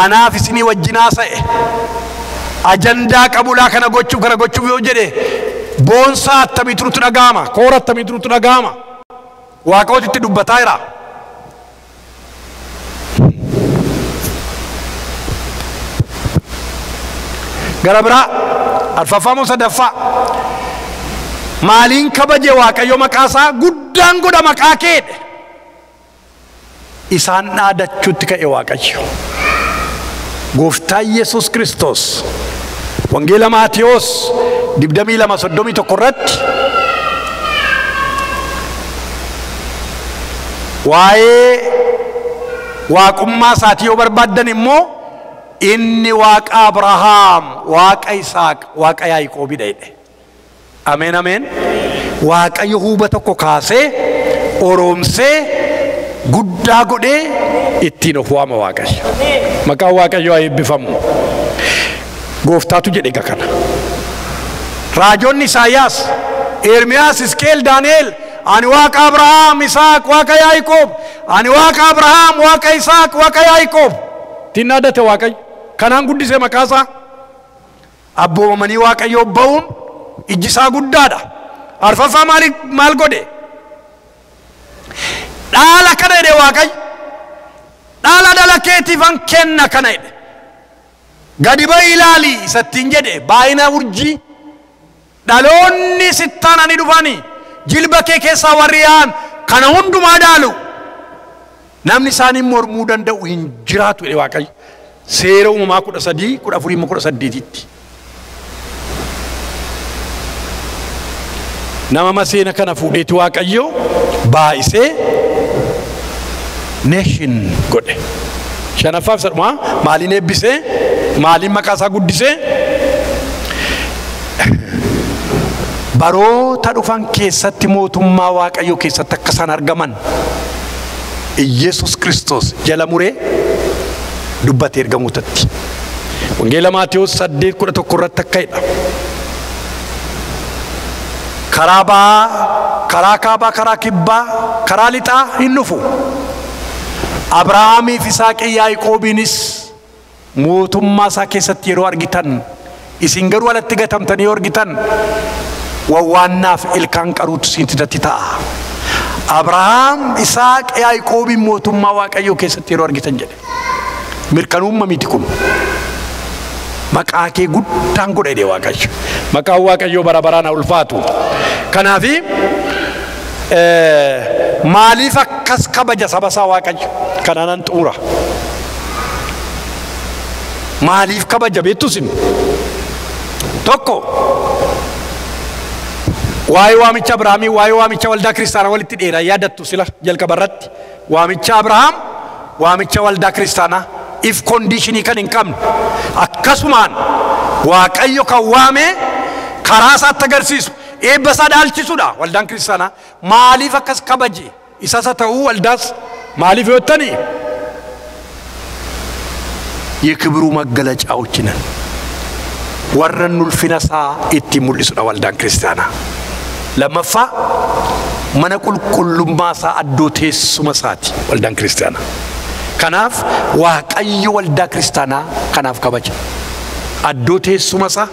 anaaf isinii wajjin haasa'e ajandaa qabulaa kana gochuuf yoo jedhe boonsaa attamiitu nutti dhaga'ama, koora attamiitu nutti dhaga'ama. Waaqayyooti itti dubbataa jira. Gara biraa arfaffaa moo sadaffaa? Maaliin kabaje Waaqayyo maqaa isaa guddaan godha maqaa keedhe. Isaan dhaadachuutti ka'e Waaqayyo. Gooftaa Yesuus Kiristoos Wangeela Maatewos 22:31 irratti waa'ee waaqummaa isaatii yoo barbaaddan immoo inni Waaqa Abrahaam, Waaqa Isaaq, Waaqa Yaaqoobidha jedhe. Ameen ameen. Waaqayyo huuba tokko kaasee oroomsee guddaa godhee ittiin of waama Waaqayyo. Maqaan Waaqayyoo haa eebbifamu. Gooftaatu jedhe egaa kana. Raajonni Isaayyaas, Ermiyaas, Hisqeel, Daani'el ani Waaqa Abrahaam, Isaaq, Waaqa Yaaqoob, ani Waaqa Abrahaam, Waaqa Isaaq, Waaqa Yaaqoob. Ittiin dhaadate Waaqayyo. Kanaan guddisee maqaa isaa. Abboomamanii Waaqayyoo ba'uun ijji isaa guddaadha. Arfaffaa maal godhe? Dhaala kana jedhe Waaqayyo. Dhaala dhala keetiifan kenna kana jedhe. Gadi ba'i ilaali isattiin jedhe baay'ina urjii. Dhaloonni sittaan ani dhufani jilba kee keessaa warri yaa'an kana hundumaa dhaalu. Namni isaaniin mormuu danda'u hin jiraatu jedhe Waaqayyo. Seera uumamaa 13, 14, 18tti. Nama maseena kana fuudheeti Waaqayyo baay'isee nation godhe. Shanaffaaf sadhumaa maaliin eebbisee maaliin maqaa isaa guddisee baroota dhufan keessatti mootummaa Waaqayyoo keessatti akka isaan argaman Iyesuus Kiristoos jala muree dubbate ergamootatti. Wangeela Maatewos 8:11 irratti akka jedha. Karaa ba'aa, karaa kaabaa, karaa kibbaa, karaa lixaa hin dhufu. Abrahaamiif Isaaqii Yaaqoobiinis mootummaa isaa keessatti yeroo argitan, isin garuu alatti gatamtanii yoo argitan wawwaannaaf ilkaan qaruutu isinitti ta'a. Abrahaam, Isaaq, Yaaqoobiin mootummaa Waaqayyoo keessatti yeroo argitan jedhe. Mirkanuumma miti kun. Maqaa kee guddaan godha jedhe Waaqayyo. Maqaan Waaqayyoo bara baraan haa ulfaatu. Kanaafi maaliif akkas kabaja saba isaa Waaqayyo? Kanaanan xumura. Maaliif kabaja beektu isin? Tokko waa'ee waamicha Abrahaamii, waa'ee waamicha waldaa kiristaanaa walitti dheeraa yaadattu sila jalqaba irratti. Waamicha Abrahaam, waamicha waldaa kiristaanaa if conditionii kan hin qabne akkasumaan Waaqayyo kan waame karaa isaatti agarsiisu eebba isaa dhaalchisuudha waldaan kiristaanaa. Maaliif akkas kabaje? Isas haa ta'uu waldaas maaliif yoo jettani የክብሩ መገለጫዎች ነን። warra ulfina isaa ittiin mul'isudha waldaan kiristaanaa. Lammaffaa mana qulqullummaa isaa iddoo teessuma isaati waldaan kiristaanaa. Kanaaf Waaqayyo waldaa kiristaanaa kanaaf kabaja. Iddoo teessuma isaa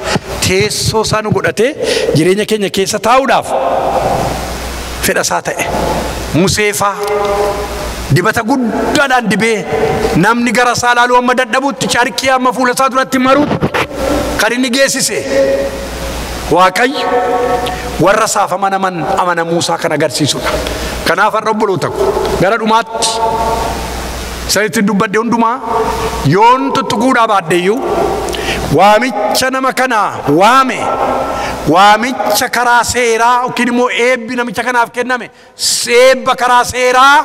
teessoo isaa nu godhatee jireenya keenya keessa taa'uudhaaf fedha isaa ta'e. Musee faa dibata guddaadhaan dibee namni gara isaa ilaaluu amma dadhabutti carqii amma fuula isaa duratti maruutti kan inni geessise Waaqayyo warra isaaf amanaman amanamuu isaa kan agarsiisudha. Kanaaf har'a obboloota ko gara dhumaatti isinitti dubbadhe hundumaa yoon tuttuquudhaa baadhe iyyuu waamicha nama kanaa waame waamicha karaa seeraa yookiin immoo eebbi namicha kanaaf kenname eebba karaa seeraa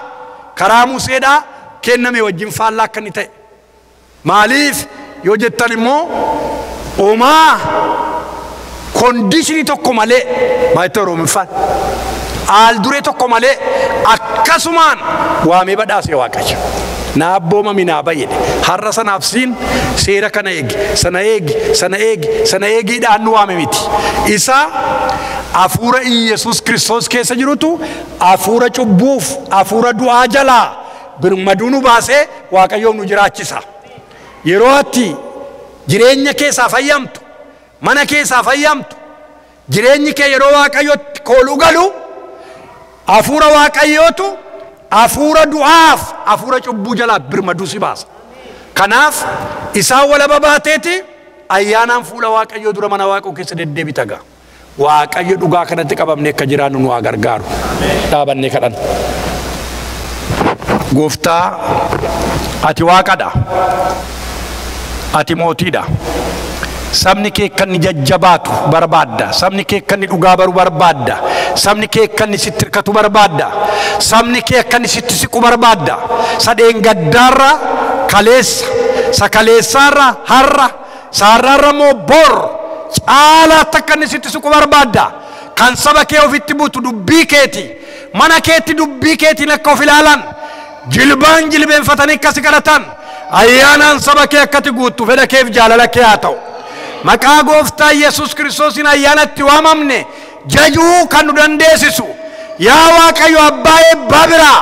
karaa Museedhaa kenname wajjin faallaa akka inni ta'e. Maaliif yoo jettan immoo homaa kondiishinii tokko malee maalitti Oromoffaan aal duree tokko malee akkasumaan waamee badhaase Waaqayyo. Naa abboomami naa bayyede. Har'a sanaaf siin seera kana eegi, sana eegi, sana eegi, sana eegiidhaan nu waame miti. Isa hafuura Iyesuus Kiristoos keessa jirutu hafuura cubbuuf, hafuura du'aa jalaa birmaduu nu baasee Waaqayyoon nu jiraachisa. Yeroo ati jireenya keessaa fayyamtu, mana keessaa fayyamtu, jireenyi kee yeroo Waaqayyotti kooluu galu hafuura Waaqayyootu hafuura du'aaf, hafuura cubbuu jalaa birmaduu si baasa. Kanaaf isaan walaba baateeti ayyaanaan fuula Waaqayyoo dura mana Waaqoo keessa deddeebita ga'a. Waaqayyo dhugaa kanatti qabamnee akka jiraannu nu haa gargaaru. Dhaabannee kadhanna. Gooftaa, ati waaqadha. Ati mootiidha. Sabni kee akka inni jajjabaatu barbaadda. Sabni kee akka inni dhugaa baru barbaadda. Sabni kee akka inni sitti hirkatu barbaadda. Sabni kee akka inni sitti siqu barbaadda. Sadeen gaddaarra kaleessa, sakaleessaarra har'a, saarraarra immoo bor caalaatti akka inni sitti siqu barbaadda. Kan saba kee ofitti butu dubbii keeti. Mana keetti dubbii keetiin akka of ilaalan, jilbaan jilbeenfatanii akka si kadhatan, ayyaanaan saba kee akkati guuttu fedha keef jaalala kee haa ta'u. Maqaa gooftaa Yesuus Kiristoosiin ayyaanatti waamamne jajuu kan nu dandeessisu yaa Waaqayyo abbaa eebbaa biraa,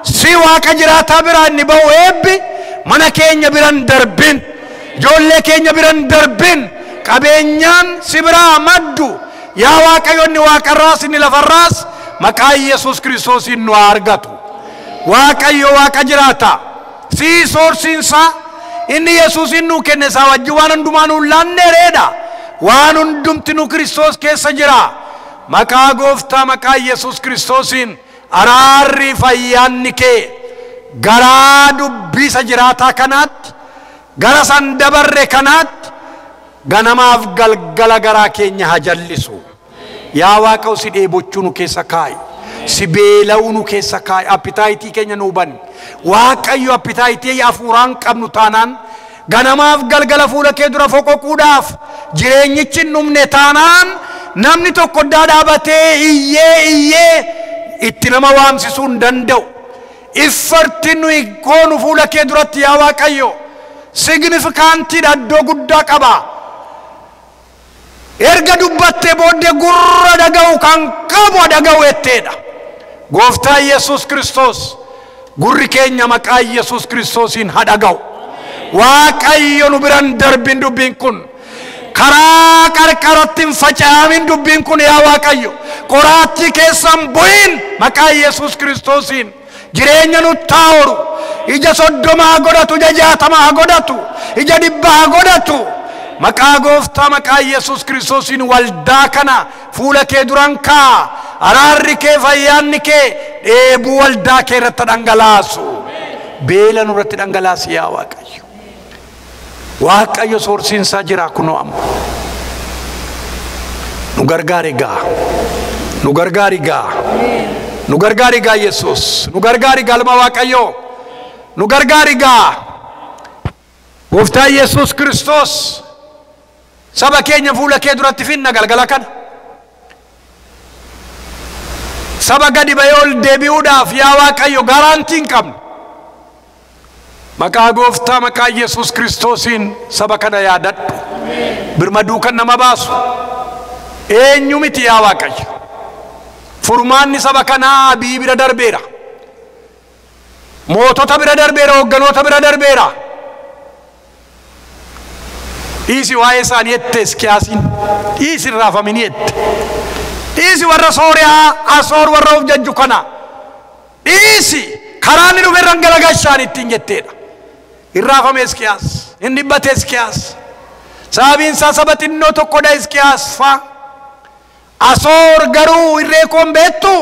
si Waaqa jiraataa biraa inni ba'u eebbi mana keenya biran darbin, ijoollee keenya biran darbin, qabeenyaan si biraa maddu yaa Waaqayyo inni waaqarraas inni lafarraas maqaa Yesuus Kiristoosiin nu haa argatu. Waaqayyo Waaqa jiraata, si soorsiinsaa inni Yesuusin nuu kenne isaa wajjin waan hundumaa nuu laanneereedha. Waan hundumti nu Kiristoos keessa jira. Maqaa gooftaa maqaa Yesuus Kiristoosiin araarri fayyaanni kee garaa dubbii isa jiraataa kanaatti, gara san dabarre kanaatti ganamaaf galgala garaa keenya haa jallisu. Yaa Waaqayyo, si dheebochuu nu keessa kaa'i. Si beela'uu nu keessa kaa'i. Appetite keenya nuu bani. Waaqayyo, appetite hafuuraan qabnu taanaan, ganamaaf galgala fuula kee dura foqoquudhaaf jireenyichi hin dhumne taanaan, namni tokko iddaa dhaabatee iyyee iyyee itti nama waamsisuu hin danda'u. Effortiin nuyi goonu fuula kee duratti yaa Waaqayyo significantiidha, iddoo guddaa qaba. Erga dubbattee booddee gurra dhaga'u kan qabu dhaga'u jetteedha. Gooftaa Yesuus Kiristoos, gurri keenya maqaa Yesuus Kiristoosiin haa dhaga'u. Waaqayyo, nu biran darbin dubbiin kun. Karaa qarqaratti hin faca'amin dubbiin kun yaa Waaqayyo. Qoraattii keessan bu'in maqaa Yesuus Kiristoosiin. Jireenya nutti haa horu. Ija 30 haa godhatu, ija 60 haa godhatu, ija 100 haa godhatu. Maqaa gooftaa maqaa Yesuus Kiristoosiin waldaa kana fuula kee duran kaa'a. Araarri kee, fayyaanni kee dheebuu waldaa kee irratti dhangalaasu. Beela nurratti dhangalaasi yaa Waaqayyo. Waaqayyo, soorsiinsaa jira kunoo amma. Nu gargaari gaa. Nu gargaari gaa. Nu gargaari gaa Yesuus. Nu gargaari galma Waaqayyo. Nu gargaari gaa. Gooftaa Yesuus Kiristoos, saba keenya fuula kee duratti finna galgala kana. Saba gadi ba'ee ol deebi'uudhaaf yaa Waaqayyo guarantee hin qabnu. Maqaa gooftaa maqaa Yesuus Kiristoosiin saba kana yaadadhu. Birmaduu kan nama baasu eenyu miti yaa Waaqayyo. Furmaanni saba kanaa Abii bira darbeera. Mootota bira darbeera, hoogganoota bira darbeera. Dhiisi waa'ee isaanii jette Iskiyaasiin. Dhiisi hin raafaminii jette. Dhiisi warra Sooriyaa, Asoor warra of jajju kana. Dhiisi karaa inni dhufe irraan galagashaan ittiin jetteedha. Hin raafame Iskiyaas. Hin dhibbate Iskiyaas. Sababiin isaa saba xinnoo tokkodha Iskiyaas faa. Asoor garuu irree koon beektu,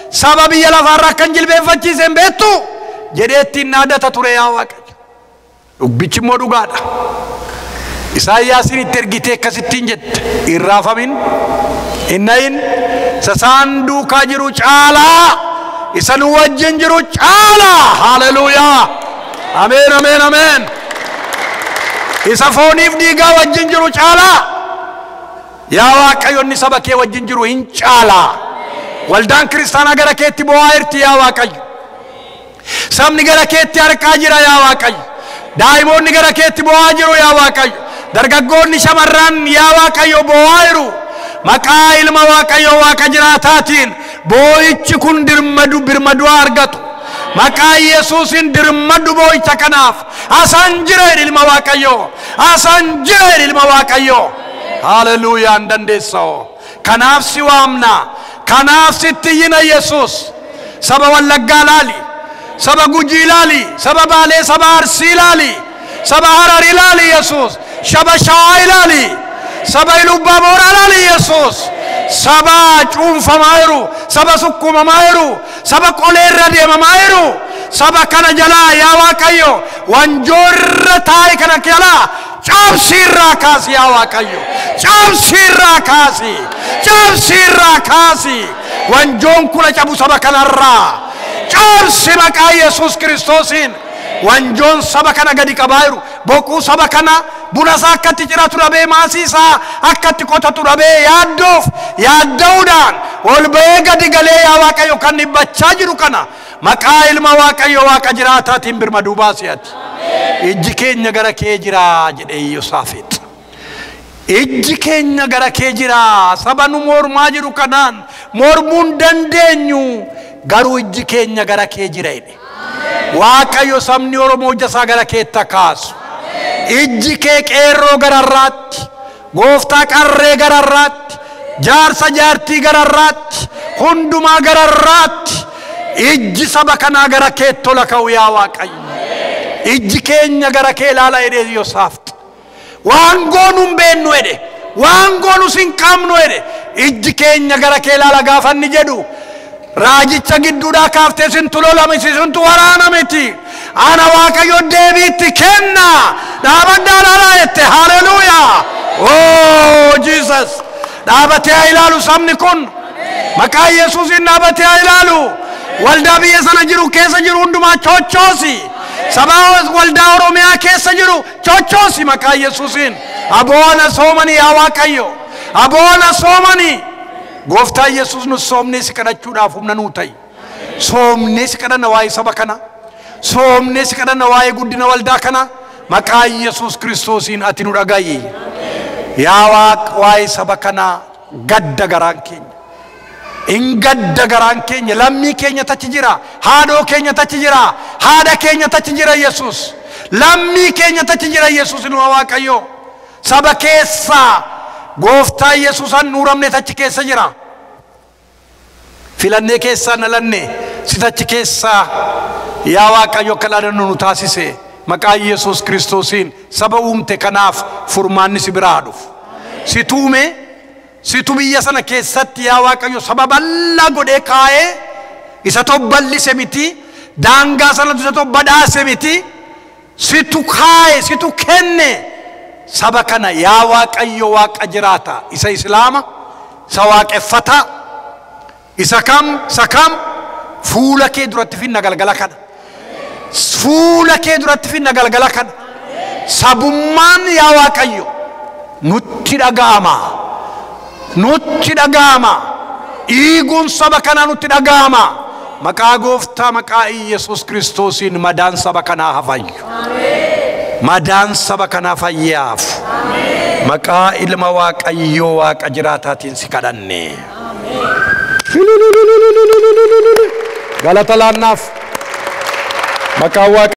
saba biyya lafaarraa akkan jilbeenfachiise hin beektu jedhee ittiin naadata ture yaa Waaqayyo. Dubbichi immoo dhugaadha. Isaayyaasiin itti ergitee akkasittiin jette: hin raafamin, hin nayin, isa isaan duukaa jiru caalaa isa nu wajjin jiru caalaa. Haleluuyaa! Ameen, ameen, ameen. Isa fooniif dhiigaa wajjin jiru caalaa yaa Waaqayyo inni saba kee wajjin jiru hin caalaa. Waldaan kiristaanaa gara keetti bo'aa jirti yaa Waaqayyo. Sabni gara keetti harqaa jira yaa Waaqayyo. Daa'imoonni gara keetti bo'aa jiru yaa Waaqayyo. Dargaggoonni, shamarran yaa Waaqayyo bo'aa jiru. Maqaa ilma Waaqayyo Waaqa jiraataatiin boo'ichi kun dirmadu, birmaduu argatu. Maqaa Yesuusin dirmadhu boo'icha kanaaf. Asan jira jedhi ilma Waaqayyo. Asan jira jedhi ilma Waaqayyo. Haleluuyaa, hin dandeessoo. Kanaaf si waamna. Kanaaf sitti iyyina Yesuus. Saba Wallaggaa laali. Saba Gujii ilaali. Saba Baalee, saba Arsii ilaali. Saba Harar ilaali Yesuus. Saba Shawaa ilaali. Saba Ilubbaa Booraa ilaali Yesuus. Saba cuunfamaa jiru, saba sukkuumamaa jiru, saba qoleerra deemamaa jiru, saba kana jalaa yaa Waaqayyo wanjoo irra taa'e kana jalaa cabsii irraa kaasi yaa Waaqayyo, cabsii irraa kaasi, cabsii irraa kaasi. Wanjoon kuna cabu saba kanarraa cabsi maqaa Yesuus Kiristoosiin. Wanjoon saba kana gadi qabaa jiru, boquu saba kana buna isaa akkatti ciratu dhabee, maasii isaa akkatti qotatu dhabee, yaaddoof yaadda'uudhaan ol ba'ee gadi galee yaa Waaqayyo kan dhibbachaa jiru kana maqaa ilma Waaqayyo Waaqa jiraataatiin birmaduu baasi ati. Ijji keenya gara kee jira jedhee Iyyoosaafex. Ijji keenya gara kee jira, saba nu mormaa jiru kanaan mormuu hin dandeenyu, garuu ijji keenya gara kee jira jedhe. Waaqayyo sabni Oromoo ija isaa gara keetti kaasu. Ijji kee qeerroo gararraatti, gooftaa qarree gararraatti, jaarsa jaartii gararraatti, hundumaa gararraatti, ijji saba kanaa gara keetti tola ka'u yaa Waaqayyo. Ijji keenya gara kee ilaala jedhee Iyyoosaafex. Waan goonu hin beennu jedhe, waan goonus hin qabnu jedhe. Ijji keenya gara kee ilaala gaafa inni jedhu, raajicha gidduudhaa kaaftee sintu lola miti, sintu waraana miti, ana Waaqayyo deebiitti kenna, dhaabaddaa ilaalaa jette. Haleluuyaa! Oh Jesus! Dhaabatee haa ilaalu sabni kun, maqaa Yesuusiin dhaabatee haa ilaalu. Waldaa biyya sana jiru keessa jiru hundumaa chochoosi. Saba waldaa Oromiyaa keessa jiru chochoosi maqaa Yesuusiin. Aboona soomanii yaa Waaqayyo, aboona soomanii. Gooftaa Yesuus, nu soomnee si kadhachuudhaaf humna nuu ta'i. Soomnee si kadhanna waa'ee saba kana, soomnee si kadhanna waa'ee guddina waldaa kana. Maqaa Yesuus Kiristoosiin ati nu dhaga'i. Yaa Waaq, waa'ee saba kanaa gadda garaan keenya. In gadda garaan keenya, lammii keenya tachi jira, haadhoo keenya tachi jira, haadha keenya tachi jira Yesuus. Lammii keenya tachi jira Yesuus ilma Waaqayyo. Saba keessaa gooftaa Yesuus handhuuramne tachi keessa jira. Filannee keessaa nalanne sitachi keessaa yaa Waaqayyo akka dhaadannu nu taasise. Maqaa Yesuus Kiristoosiin saba uumte kanaaf furmaanni si biraa dhufu. Si tuume, situ biyya sana keessatti yaa Waaqayyo saba bal'aa godhee kaa'ee, isa bal'ise miti, daangaa sanatu isa badhaase miti, situ kaa'e, situ kenne saba kana yaa Waaqayyo Waaqa jiraata. Isa Islaama, isa waaqeffataa, isa kam, isa kam fuula kee duratti finna galgala kana. Fuula kee duratti finna galgala kana. Sabummaan yaa Waaqayyo nutti dhaga'ama. Nutti dhaga'ama. Dhiiguun saba kanaa nutti dhaga'ama. Maqaa gooftaa maqaa Yesuus Kiristoosiin madaan saba kanaa hafayyu. Madaan saba kanaa fayyaaf. Maqaa ilma Waaqayyoo Waaqa jiraataatiin si kadhanne. Galata laannaaf. Maqaa Waaqa